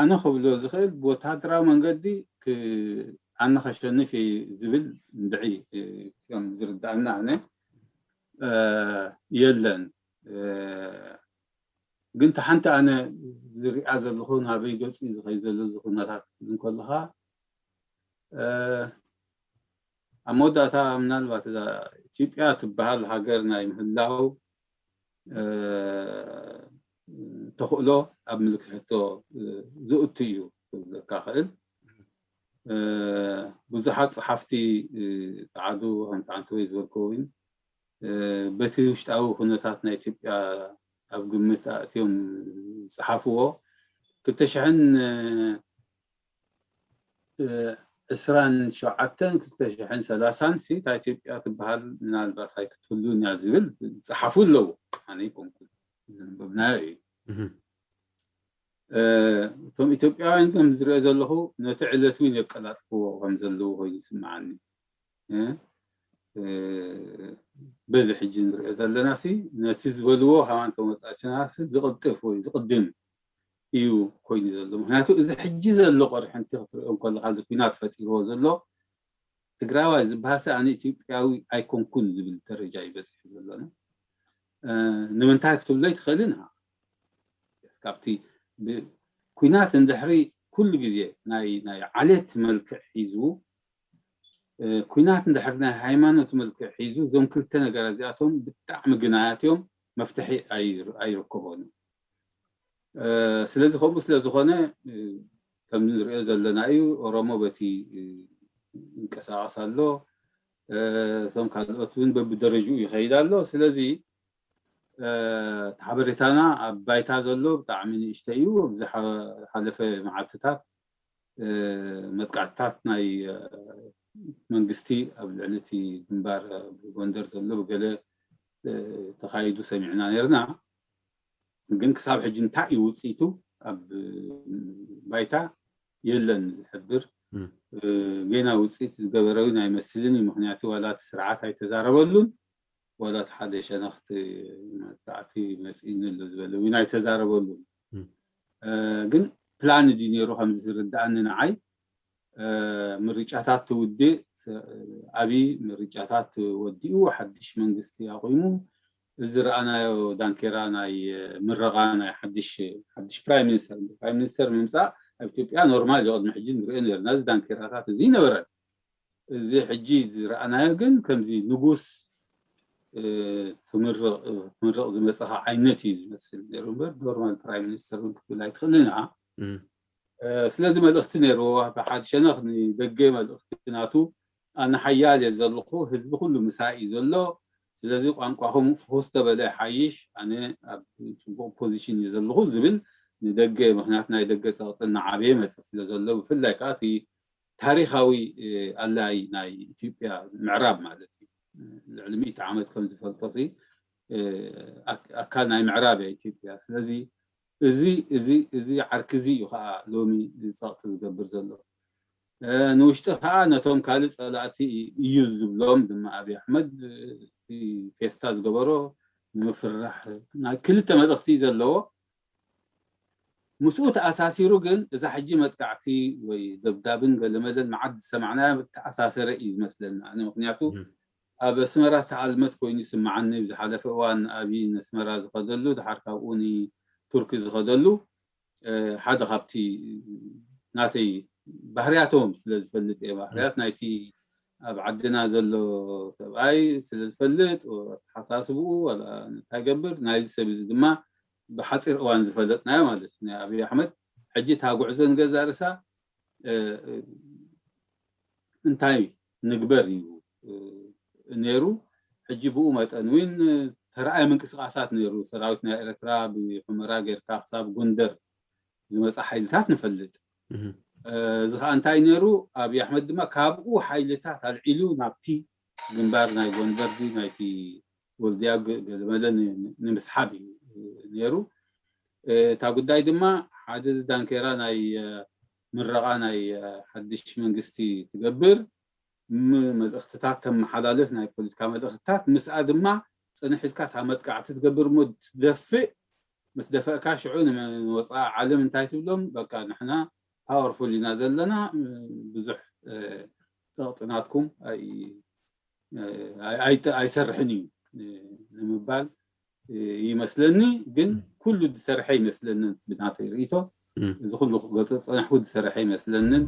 ኣነ ክብሎ ዝኽእል ብወተሃደራዊ መንገዲ ክ- ኣነ ከሸንፍ እየ ዝብል እንድዒ እ፣ ከም ዝርዳእና ኣነ እ፣ የለን እ፣ ግን እቲ ሓንቲ ኣነ ዝሪኣ ዘለኹ ናበይ ገፂ ዝኸይ ዘሎ እዚ ኩነታት እንከለኻ እ፣ ኣብ መወዳእታ ምናልባት እዛ ኢትዮጵያ ትበሃል ሃገር ናይ ምህላው እ፣ ተኽእሎ ኣብ ምልክት ሕቶ እ፣ ዝእቱ እዩ ክብለካ ክእል እ፣ ብዙሓት ፀሓፍቲ እ፣ ፀዓዱ ከምቲ ዓንተወይ ዝበልኮ እውን እ፣ በቲ ውሽጣዊ ኩነታት ናይ ኢትዮጵያ ኣብ ግምት ኣእትዮም ዝፀሓፍዎ ክልተ ሽሕን እ፣ እ፣ ዕስራን ሸውዓተን ክልተ ሽሕን ሰላሳን ሲ እታ ኢትዮጵያ ትበሃል ምናልባት ኣይክትህሉን እያ ዝብል ዝፀሓፉ ኣለዉ። ኣነ ይኮንኩን ዘንበብናዮ እዩ። እቶም ኢትዮጵያውያን ከም ዝሪኦ ዘለኹ ነቲ ዕለት እውን የቀላጥፍዎ ከም ዘለዉ ኮይኑ ይስምዓኒ። በዚ ሕጂ ንሪኦ ዘለና ሲ ነቲ ዝበልዎ ሃዋን ተመጣችና ሲ ዝቕልጥፍ ወይ ዝቕድም እዩ ኮይኑ ዘሎ። ምክንያቱ እዚ ሕጂ ዘሎ ቅርሕንቲ ክትሪኦ እንከለካ እዚ ኩናት ፈጢርዎ ዘሎ ትግራዋይ ዝበሃል ሰብ ኣነ ኢትዮጵያዊ ኣይኮንኩን ዝብል ደረጃ ይበፅሕ ዘሎ። ንምንታይ ክትብሎ ኣይትኽእልን ኢኻ። ካብቲ ኩናት እንድሕሪ ኩሉ ግዜ ናይ ናይ ዓሌት መልክዕ ሒዙ ኩናት እንድሕሪ ናይ ሃይማኖት መልክዕ ሒዙ እዞም ክልተ ነገራት እዚኣቶም ብጣዕሚ ግናያት እዮም፣ መፍትሒ ኣይርከቦን። ስለዚ ከምኡ ስለ ዝኾነ ከም ንሪኦ ዘለና እዩ። ኦሮሞ በቲ ይንቀሳቐስ ኣሎ፣ እቶም ካልኦት እውን በብደረጅኡ ይኸይድ ኣሎ። ስለዚ እቲ ሓበሬታና ኣብ ባይታ ዘሎ ብጣዕሚ ንእሽተ እዩ። ኣብዚ ሓለፈ መዓልትታት መጥቃዕትታት ናይ መንግስቲ ኣብ ልዕሊ እቲ ግንባር ጎንደር ዘሎ ብገለ ተኻይዱ ሰሚዕና ነርና። ግን ክሳብ ሕጂ እንታይ እዩ ውፅኢቱ ኣብ ባይታ የለን ዝሕብር። ጌና ውፅኢት ዝገበረ እውን ኣይመስልን እዩ። ምክንያቱ ዋላ እቲ ስርዓት ኣይተዛረበሉን፣ ዋላ እቲ ሓደ ሸነኽቲ መጥቃዕቲ መፅእኒ ኣሎ ዝበለ እውን ኣይተዛረበሉን። ግን ፕላን ድዩ ነይሩ ከምዚ ዝርድኣኒ ንዓይ? ምርጫታት ትውድእ፣ ኣብይ ምርጫታት ወዲኡ ሓድሽ መንግስቲ ኣቑሙ፣ እዚ ዝረኣናዮ ዳንኬራ ናይ ምረቓ ናይ ሓድሽ ሓድሽ ፕራይም ሚኒስተር፣ ፕራይም ሚኒስተር ምምፃእ ኣብ ኢትዮጵያ ኖርማል እዩ። ቅድሚ ሕጂ ንሪኦ ነርና፣ እዚ ዳንኬራታት እዚ ይነበረን። እዚ ሕጂ ዝረኣናዮ ግን ከምዚ ንጉስ ትምርቕ ዝመፀኻ ዓይነት እዩ ዝመስል ነይሩ እምበር ኖርማል ፕራይም ሚኒስተር እውን ክትብል ኣይትኽእልን ኢኻ። ስለዚ መልእኽቲ ነይርዎ። ብሓደ ሸነኽ ንደገ መልእኽቲ ናቱ፣ ኣነ ሓያል እየ ዘለኹ፣ ህዝቢ ኩሉ ምሳይ እዩ ዘሎ፣ ስለዚ ቋንቋኹም ፍኹስ ተበለ ይሓይሽ፣ ኣነ ኣብ ፅቡቕ ፖዚሽን እየ ዘለኹ ዝብል ንደገ፣ ምክንያቱ ናይ ደገ ፀቕጢ እናዓበየ መፅእ ስለ ዘሎ፣ ብፍላይ ከዓ እቲ ታሪካዊ ኣላይ ናይ ኢትዮጵያ ምዕራብ ማለት እዩ። ልዕሊ ሚእቲ ዓመት ከም ዝፈልጦ ኣካል ናይ ምዕራብ እያ ኢትዮጵያ። ስለዚ እዚ እዚ እዚ ዓርኪ እዚ እዩ ከዓ ሎሚ ፀቕጢ ዝገብር ዘሎ። ንውሽጢ ከዓ ነቶም ካልእ ፀላእቲ እዩ ዝብሎም ድማ ኣብይ ኣሕመድ ፌስታ ዝገበሮ ንምፍራሕ ናይ ክልተ መልእኽቲ ዘለዎ ምስኡ ተኣሳሲሩ ግን እዛ ሕጂ መጥቃዕቲ ወይ ደብዳብን ገለመለን መዓት ዝሰማዕናዮ ተኣሳሰረ እዩ ዝመስለኒ ኣነ። ምክንያቱ ኣብ ኣስመራ ተኣልመት ኮይኑ ይስምዓኒ። ብዝሓለፈ እዋን ኣብይ ንኣስመራ ዝኸደሉ፣ ድሓር ካብኡ ንቱርኪ ዝኸደሉ ሓደ ካብቲ ናተይ ባህርያቶም ስለ ዝፈልጥ እየ። ባህርያት ናይቲ ኣብ ዓድና ዘሎ ሰብኣይ ስለ ዝፈልጥ፣ ኣተሓሳስብኡ ዋላ እንታይ ገብር፣ ናይዚ ሰብ እዚ ድማ ብሓፂር እዋን ዝፈለጥናዮ ማለት እዩ። ናይ ኣብይ ኣሕመድ ሕጂ እታ ጉዕዞ ንገዛ ርእሳ እንታይ ንግበር እዩ ነይሩ። ሕጂ ብኡ መጠን እውን ተረኣየ ምንቅስቃሳት ነይሩ። ሰራዊት ናይ ኤርትራ ብሑመራ ጌርካ ክሳብ ጎንደር ዝመፃ ሓይልታት ንፈልጥ። እዚ ከዓ እንታይ ነይሩ? ኣብይ ኣሕመድ ድማ ካብኡ ሓይልታት ኣልዒሉ ናብቲ ግንባር ናይ ጎንደር ድዩ ናይቲ ወልድያ ገለመለ ንምስሓብ እዩ ነይሩ። እታ ጉዳይ ድማ ሓደ እዚ ዳንኬራ ናይ ምረቓ ናይ ሓድሽ መንግስቲ ትገብር መልእኽትታት ተመሓላልፍ ናይ ፖለቲካ መልእኽትታት ምስኣ ድማ ፅንሕ ኢልካ እታ መጥቃዕቲ ትገብር እሞ ትደፍእ ምስ ደፈእካ ሽዑ ንወፃኢ ዓለም እንታይ ትብሎም? በቃ ንሕና ፓወርፉል ኢና ዘለና፣ ብዙሕ ፀቕጢ ናትኩም ኣይሰርሕን እዩ ንምባል ይመስለኒ። ግን ኩሉ ዝሰርሐ ይመስለንን ብናተይ ርእይቶ። እዚ ኩሉ ክገፀ ፀናሕኩ ዝሰርሐ ይመስለንን።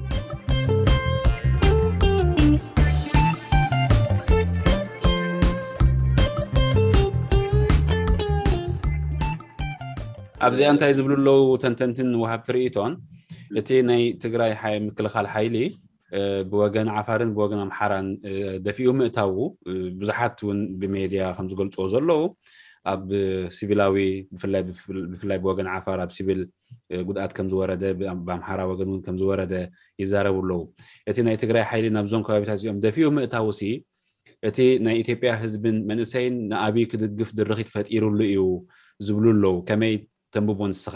ኣብዚኣ እንታይ ዝብሉ ኣለዉ ተንተንትን ወሃብቲ ርእይቶን? እቲ ናይ ትግራይ ምክልኻል ሓይሊ ብወገን ዓፋርን ብወገን ኣምሓራን ደፊኡ ምእታዉ ብዙሓት እውን ብሜድያ ከም ዝገልፅዎ ዘለዉ ኣብ ሲቪላዊ ብፍላይ ብወገን ዓፋር ኣብ ሲቪል ጉድኣት ከም ዝወረደ ብኣምሓራ ወገን እውን ከም ዝወረደ ይዛረቡ ኣለዉ። እቲ ናይ ትግራይ ሓይሊ ናብዞም ከባቢታት እዚኦም ደፊኡ ምእታዉ ሲ እቲ ናይ ኢትዮጵያ ህዝብን መንእሰይን ንኣብይ ክድግፍ ድርኺት ፈጢሩሉ እዩ ዝብሉ ኣለዉ። ከመይ ተንብቦ ንስኻ?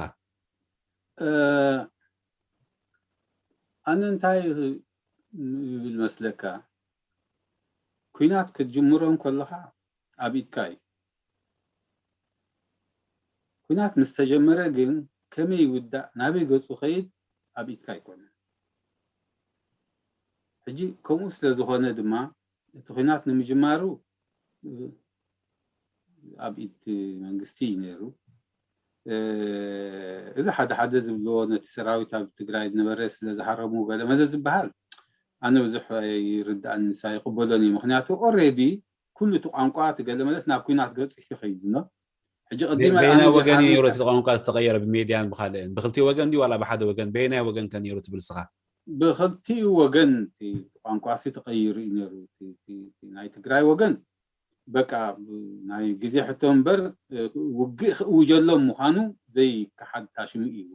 ኣነ እንታይ ይብል መስለካ፣ ኩናት ክትጅምሮ እንከለኻ ኣብ ኢድካ እዩ። ኩናት ምስ ተጀመረ ግን ከመይ ይውዳእ፣ ናበይ ገጹ ከይድ ኣብ ኢድካ ኣይኮነን። ሕጂ ከምኡ ስለ ዝኾነ ድማ እቲ ኩናት ንምጅማሩ ኣብ ኢድ መንግስቲ እዩ ነይሩ። እዚ ሓደ ሓደ ዝብልዎ ነቲ ሰራዊት ኣብ ትግራይ ዝነበረ ስለ ዝሃረሙ ገለመለ ዝበሃል ኣነ ብዙሕ ኣይርድኣን ንሳ ይቕበሎን እዩ። ምክንያቱ ኦሬዲ ኩሉ እቲ ቋንቋ እቲ ገለመለስ ናብ ኩናት ገፅ ይኸይድ ኖ ሕጂ ቅዲም በየናይ ወገን እዩ ነይሩ እቲ ቋንቋ ዝተቐየረ ብሜድያን ብካልእን ብክልቲ ወገን ድዩ ዋላ ብሓደ ወገን በየናይ ወገን ከ ነይሩ ትብል ስኻ? ብክልቲኡ ወገን እቲ ቋንቋ ሲ ተቐይሩ እዩ ነይሩ። እቲ- እቲ- እቲ ናይ ትግራይ ወገን በቃ ናይ ግዜ ሕቶ እምበር ውግእ ክእውጀሎም ምዃኑ ዘይከሓድ ታሽሙ እዩ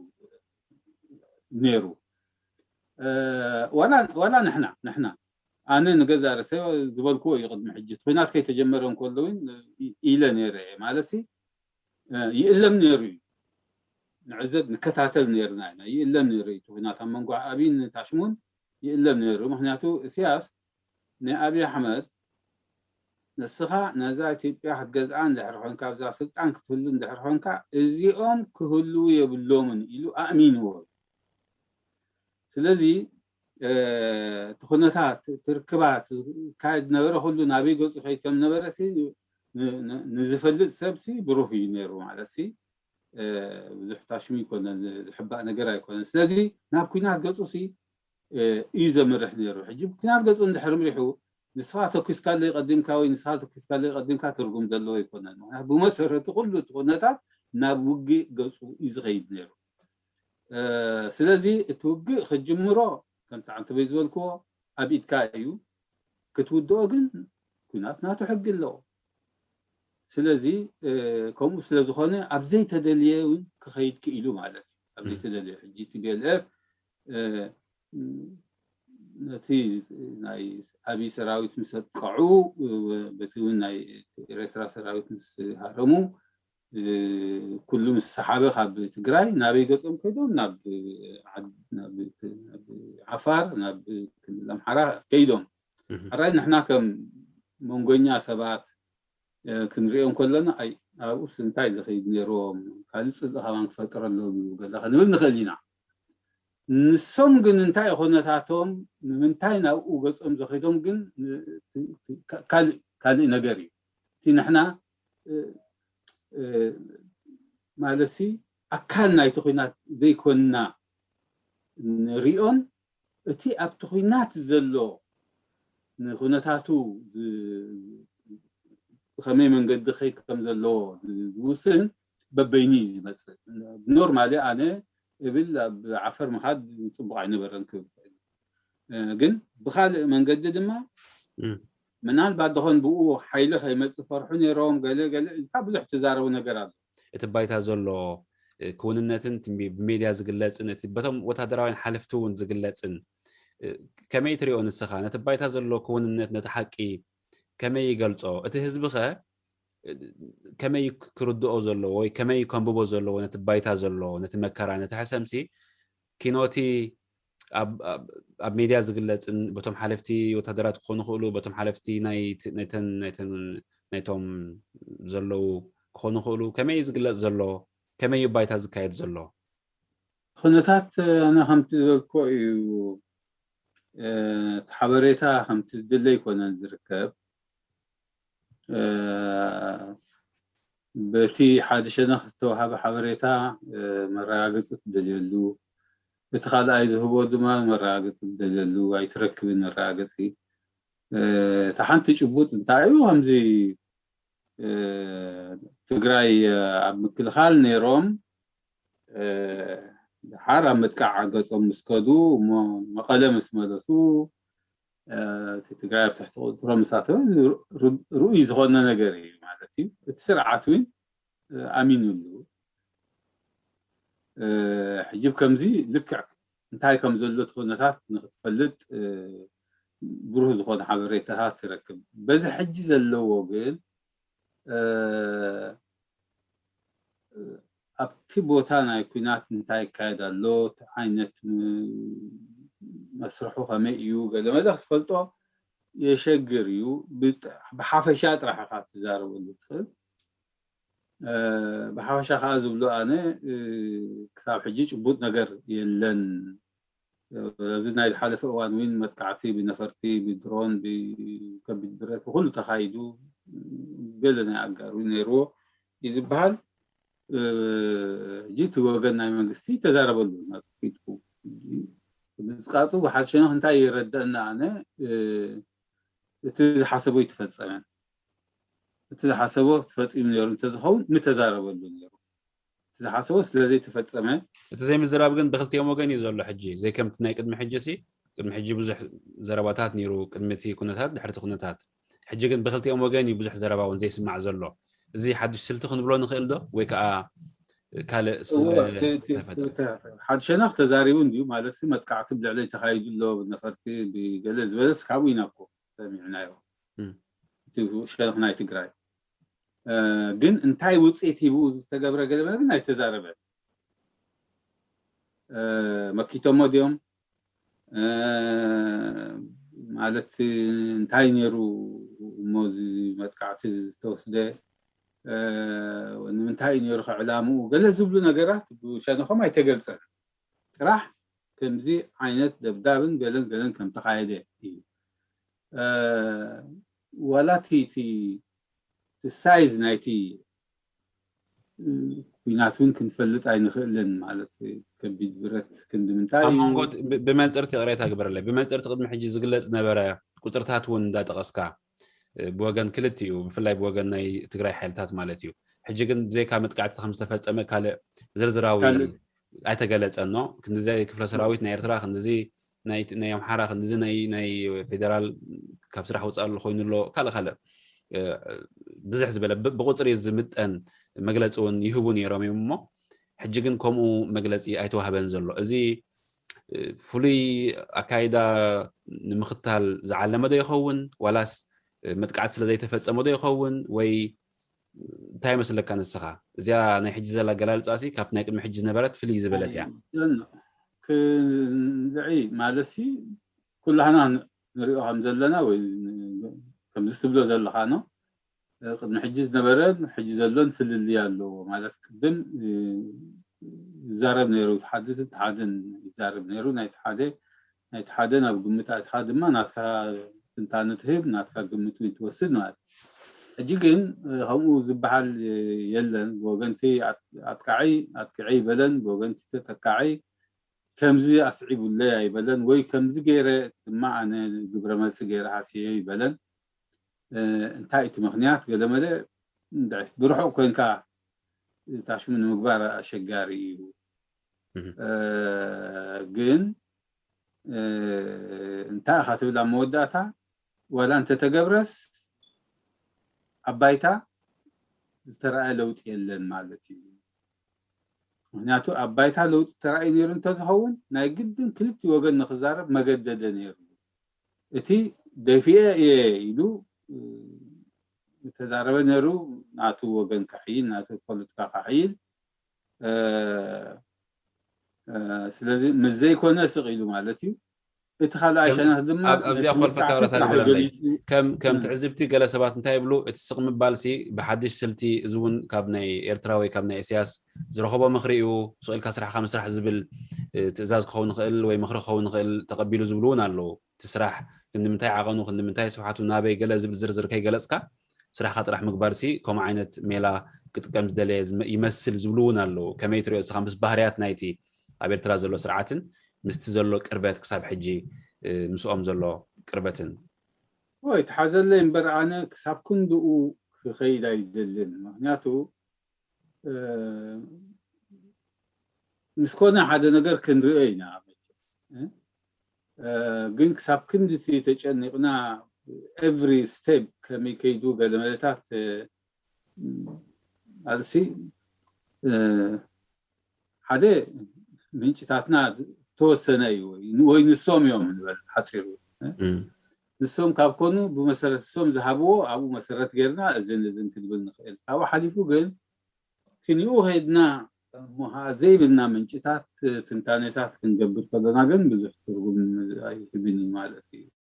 ነይሩ። ዋላ ንሕና ንሕና ኣነ ንገዛ ርእሰ ዝበልክዎ እዩ ቅድሚ ሕጂ እቲ ኩናት ከይተጀመረ እንከሎ እውን ኢለ ነይረ እየ ማለት ይእለም ነይሩ እዩ። ንዕዘብ ንከታተል ነርና ኢና። ይእለም ነይሩ እዩ እቲ ኩናት ኣብ መንጎ ኣብይን ታሽሙን ይእለም ነይሩ። ምክንያቱ እስያስ ናይ ኣብይ ኣሕመድ ንስኻ ነዛ ኢትዮጵያ ክትገዝኣ እንድሕር ኮንካ ኣብዛ ስልጣን ክትህሉ እንድሕር ኮንካ እዚኦም ክህልዉ የብሎምን ኢሉ ኣእሚንዎ። ስለዚ እቲ ኩነታት ትርክባት ካየድ ነበረ ኩሉ ናበይ ገፁ ከይድ ከም ነበረ ንዝፈልጥ ሰብ ብሩህ እዩ ነይሩ ማለት ብዙሕ ታሽሙ ይኮነን ዝሕባእ ነገር ኣይኮነን። ስለዚ ናብ ኩናት ገፁ እዩ ዘምርሕ ነይሩ። ሕጂ ኩናት ገፁ እንድሕር ምሪሑ ንስኻ ተኩስካለይ ቀዲምካ ወይ ንስኻ ተኩስካለይ ቀዲምካ ትርጉም ዘለዎ ይኮነን። ምክንያቱ ብመሰረቱ ኩሉ እቲ ኩነታት ናብ ውግእ ገፁ እዩ ዝኸይድ ነይሩ። ስለዚ እቲ ውግእ ክጅምሮ ከምቲ ዓንተበይ ዝበልክዎ ኣብ ኢድካ እዩ። ክትውድኦ ግን ኩናት ናቱ ሕጊ ኣለዎ። ስለዚ ከምኡ ስለዝኾነ ኣብ ዘይተደልየ እውን ክኸይድ ክኢሉ ማለት እዩ። ኣብ ዘይተደልየ ሕጂ ቲ ቢ ኤል ኤፍ ነቲ ናይ ኣብይ ሰራዊት ምስ ኣጥቃዑ በቲ እውን ናይ ኤርትራ ሰራዊት ምስ ሃረሙ ኩሉ ምስ ሰሓበ ካብ ትግራይ ናበይ ገፆም ከይዶም ናብ ዓፋር ናብ ክልል ኣምሓራ ከይዶም። ሕራይ ንሕና ከም መንጎኛ ሰባት ክንሪኦም ከለና ኣይ ኣብኡስ እንታይ ዝኸይድ ነይሮም ካልእ ፅልኢ ካባን ክፈጥረሎም እዩ ገለ ክንብል ንኽእል ኢና። ንሶም ግን እንታይ ኩነታቶም ንምንታይ ናብኡ ገፆም ዘኸይዶም ግን ካልእ ነገር እዩ። እቲ ንሕና ማለት ኣካል ናይቲ ኩናት ዘይኮንና ንሪኦን እቲ ኣብቲ ኩናት ዘሎ ንኩነታቱ ብኸመይ መንገዲ ኸይድ ከም ዘለዎ ዝውስን በበይኑ እዩ ዝመፅእ። ኖርማሊ ኣነ እብል ኣብ ዓፈር ምኻድ ፅቡቅ ኣይነበረን ክብል ግን ብካልእ መንገዲ ድማ ምናልባት ደኾን ብኡ ሓይሊ ከይመፅእ ፈርሑ ነይሮም ገለ ገለ ኢልካ ብዙሕ ትዛረቡ ነገር ኣሎ። እቲ ባይታ ዘሎ ክውንነትን ብሜድያ ዝግለፅን እቲ በቶም ወታደራውያን ሓለፍቲ እውን ዝግለፅን ከመይ ትሪኦ ንስኻ? ነቲ ባይታ ዘሎ ክውንነት ነቲ ሓቂ ከመይ ይገልፆ? እቲ ህዝቢ ኸ ከመይ ክርድኦ ዘለዎ ወይ ከመይ ከንብቦ ዘለዎ ነቲ ባይታ ዘሎ ነቲ መከራ ነቲ ሕሰምሲ ኪኖቲ ኣብ ሜድያ ዝግለፅን በቶም ሓለፍቲ ወታደራት ክኾኑ ክእሉ በቶም ሓለፍቲ ናይቶም ዘለዉ ክኾኑ ክእሉ ከመይ ዝግለፅ ዘሎ ከመይ እዩ ባይታ ዝካየድ ዘሎ? ኩነታት ኣነ ከምቲ ዝበልኮ እዩ። ሓበሬታ ከምቲ ዝድለ ይኮነን ዝርከብ። በቲ ሓደ ሸነኽ ዝተዋሃበ ሓበሬታ መረጋገፂ ትደልየሉ፣ እቲ ካልኣይ ዝህቦ ድማ መረጋገፂ ትደልየሉ ኣይትረክብን መረጋገፂ። እታ ሓንቲ ጭቡጥ እንታይ እዩ ከምዚ ትግራይ ኣብ ምክልኻል ነይሮም ድሓር ኣብ ምጥቃዕ ገፆም ምስ ከዱ መቐለ ምስ መለሱ እቲ ትግራይ ኣብ ትሕቲ ቁፅጥሮም ምስ ኣተወ ርኡይ ዝኾነ ነገር እዩ ማለት እዩ። እቲ ስርዓት እውን ኣሚኑሉ ሕጂ ከምዚ ልክዕ እንታይ ከም ዘሎ እቲ ኩነታት ንክትፈልጥ ብሩህ ዝኾነ ሓበሬታታት ትረክብ። በዚ ሕጂ ዘለዎ ግን ኣብቲ ቦታ ናይ ኩናት እንታይ ይካየድ ኣሎ፣ እቲ ዓይነት መስርሑ ከመይ እዩ፣ ገለ መለ ክትፈልጦ የሸግር እዩ። ብሓፈሻ ጥራሕ ኢኻ ትዛረበሉ ትኽእል። ብሓፈሻ ከዓ ዝብሎ ኣነ ክሳብ ሕጂ ጭቡጥ ነገር የለን። እዚ ናይ ዝሓለፈ እዋን እውን መጥቃዕቲ ብነፈርቲ፣ ብድሮን፣ ብከቢድ ብረት፣ ብኩሉ ተኻይዱ ገለ ናይ ኣጋር እውን ነይርዎ እዩ ዝበሃል። ሕጂ እቲ ወገን ናይ መንግስቲ ተዛረበሉ ናፅቂጥኩ ምፅቃጡ ብሓደ ሸነኽ እንታይ የረደእና ኣነ እቲ ዝሓሰቦ ይተፈፀመን እቲ ዝሓሰቦ ተፈፂሙ ነይሩ እንተዝኸውን ምተዛረበሉ ነይሩ። ዝሓሰቦ ስለ ዘይተፈጸመ። እቲ ዘይምዝራብ ግን ብክልቲኦም ወገን እዩ ዘሎ። ሕጂ ዘይከምቲ ናይ ቅድሚ ሕጂ ሲ ቅድሚ ሕጂ ብዙሕ ዘረባታት ነይሩ፣ ቅድሚ እቲ ኩነታት፣ ድሕርቲ ኩነታት። ሕጂ ግን ብክልቲኦም ወገን እዩ ብዙሕ ዘረባ እውን ዘይስማዕ ዘሎ። እዚ ሓድሽ ስልቲ ክንብሎ ንኽእል ዶ? ወይ ከዓ ካልእ ስለ እወ፣ ተ- ተ- ተፈጥረ? ተ- ሓደ ሸነኽ ተዛሪቡ እንድዩ፣ ማለት መጥቃዕቲ ብልዕለይ ተኻይዱ ኣሎ፣ ነፈርቲ ብገለ ዝበለስ ካብኡ ኢና እኮ ሰሚዕናዮ። እም። እቲ ሸነኽ ናይ ትግራይ እ፣ ግን እንታይ ውፅኢት ሂቡ ዝተገብረ ገለ መለ ግን ኣይተዛረበን። እ፣ መኪቶሞ ድዮም? እ፣ ማለት እንታይ ነይሩ እሞ እዚ መጥቃዕቲ ዝተወስደ? እ፣ ንምንታይ እዩ ነይሩ ከዕላምኡ? ገለ ዝብሉ ነገራት ብሸነኾም ኣይተገልጸን። ጥራሕ ከምዚ ዓይነት ደብዳብን ገለን ገለን ከም ተኻየደ እዩ። እ፣ ዋላ እቲ እቲ እቲ ሳይዝ ናይቲ እ፣ ኩናት እውን ክንፈልጥ ኣይንኽእልን። ማለት ከቢድ ብረት ክንዲ ምንታይ ኣብ እዩ? መንጎ ብ- ብመንፅርቲ ቅሬታ ግበረለይ፣ ብመንፅርቲ ቅድሚ ሕጂ ዝግለፅ ነበረ ቁፅርታት እውን እንዳጠቐስካ እ፣ ብወገን ክልቲኡ፣ ብፍላይ ብወገን ናይ ትግራይ ሓይልታት ማለት እዩ። ሕጂ ግን ብዘይካ መጥቃዕቲ ከም ዝተፈፀመ ካልእ ዝርዝራዊ ካልእ ኣይተገለፀን። ኖ ክንድዚ ክፍለ ሰራዊት ናይ ኤርትራ፣ ክንድዚ ናይ ናይ ኣምሓራ፣ ክንድዚ ናይ ናይ ፌደራል ካብ ስራሕ ወፃእ ኣሎ ኮይኑ ኣሎ፣ ካልእ ካልእ እ፣ ብዝሕ ዝበለ ብ- ብቁፅሪ ዝምጠን መግለፂ እውን ይህቡ ነይሮም እዮም። እሞ ሕጂ ግን ከምኡ መግለፂ ኣይተዋህበን ዘሎ። እዚ እ፣ ፍሉይ ኣካይዳ ንምኽታል ዝዓለመ ዶ ይኸውን፣ ዋላስ እ፣ መጥቃዕቲ ስለ ዘይተፈፀመ ዶ ይኸውን፣ ወይ እንታይ ይመስለካ ንስኻ? እዚኣ ናይ ሕጂ ዘላ ኣገላልፃ ሲ ካብቲ ናይ ቅድሚ ሕጂ ዝነበረት ፍልይ ዝበለት እያ። ክንድዒ ማለት ሲ ኩላህና ንሪኦ ከም ዘለና ወይ ከምዚ ትብሎ ዘለኻ ነው። ቅድሚ ሕጂ ዝነበረን ሕጂ ዘሎን ፍልልይ ኣለዎ። ማለት ቅድም እ፣ ይዛረብ ነይሩ፣ እቲ ሓደ እቲ ሓደን ይዛረብ ነይሩ። ናይቲ ሓደ ናይቲ ሓደ ናብ ግምት ኣእትኻ ድማ ናትካ ትንታነ ትህብ፣ ናትካ ግምት እውን ትወስድ ማለት እዩ። ሕጂ ግን እ፣ ከምኡ ዝበሃል እ፣ የለን። ብወገንቲ ኣት- ኣጥቃዒ ኣጥቅዒ ይበለን፣ ብወገንቲ ተጠቃዒ ከምዚ ኣስዒቡለይ ኣይበለን፣ ወይ ከምዚ ገይረ ድማ ኣነ ግብረ መልሲ ገይረ ሃስየ ይበለን። እ፣ እንታይ እቲ ምኽንያት ገለመለ እንድዒ ብርሑቕ ኮንካ ታሽሙ ንምግባር ኣሸጋሪ እዩ። እህ። እ፣ ግን እ፣ እንታይ ኢኻ ትብል ኣብ መወዳእታ ዋላ እንተተገብረስ ኣብ ባይታ ዝተረኣየ ለውጢ የለን ማለት እዩ። ምክንያቱ ኣብ ባይታ ለውጢ ተራእዩ ነይሩ እንተዝኸውን ናይ ግድን ክልቲ ወገን ንክዛረብ መገደደ ነይሩ። እቲ ደፊኤ እየ ኢሉ እ፣ ተዛረበ ነይሩ፣ ናቱ ወገን ከሕይል፣ ናቱ ፖለቲካ ከሕይል። እ፣ እ፣ ስለዚ ምስ ዘይኮነ ስቕ ኢሉ ማለት እዩ። እቲ ካልኣይ ከም- ሸነኽ ድማ ኣብ- ኣብዚኣ ነቲ ኮልፈታ መጥቃዕቲ ወረታ ጥራሕ ግበረለይ። ገሊጹ። ከም ከም እ። ትዕዝብቲ ገለ ሰባት እንታይ ይብሉ፣ እቲ ስቕ ምባል ሲ ብሓድሽ ስልቲ፣ እዚ እውን ካብ ናይ ኤርትራ ወይ ካብ ናይ ኢሳያስ ዝረኸቦ ምኽሪ እዩ። ስቕ ኢልካ ስራሕካ ምስራሕ ዝብል እ፣ ትእዛዝ ክኸውን ይኽእል ወይ ምኽሪ ክኸውን ይኽእል፣ ተቐቢሉ ዝብሉ እውን ኣለዉ። እቲ ስራሕ ክንዲ ምንታይ ዓቐኑ፣ ክንዲ ምንታይ ስፍሓቱ፣ ናበይ ገለ ዝብል ዝርዝር ከይገለጽካ ስራሕካ ጥራሕ ምግባር ሲ ከምኡ ዓይነት ሜላ ክጥቀም ዝደለየ ዝመ- ይመስል ዝብሉ እውን ኣለዉ። ከመይ ትሪኦ እስኻ ምስ ባህርያት ናይቲ ኣብ ኤርትራ ዘሎ ስርዓትን ምስቲ ዘሎ ቅርበት ክሳብ ሕጂ እ፣ ምስኦም ዘሎ ቅርበትን? ወይ ተሓዘለይ እምበር ኣነ ክሳብ ክንድኡ ክኸይድ ኣይደልን። ምክንያቱ እ፣ ምስ ኮነ ሓደ ነገር ክንሪኦ ኢና መቸም። እ፣ እ፣ ግን ክሳብ ክንድቲ ተጨኒቕና ኤቭሪ ስቴፕ ከመይ ከይዱ ገለ መለታት እ፣ ኣልሲ እ፣ ሓደ ምንጭታትና ዝተወሰነ እዩ ወይ ወይ ንሶም እዮም ንበል ሓፂሩ። እ፣ እም። ንሶም ካብ ኮኑ ብመሰረት ንሶም ዝሃብዎ ኣብኡ መሰረት ጌርና እዝን እዝን ክንብል ንኽእል። ካብኡ ሓሊፉ ግን ክንኡ ከይድና እሞ ከዓ ዘይብልና ምንጭታት ትንታኔታት ክንገብር ከለና ግን ብዙሕ ትርጉም ኣይህብን እዩ ማለት እዩ።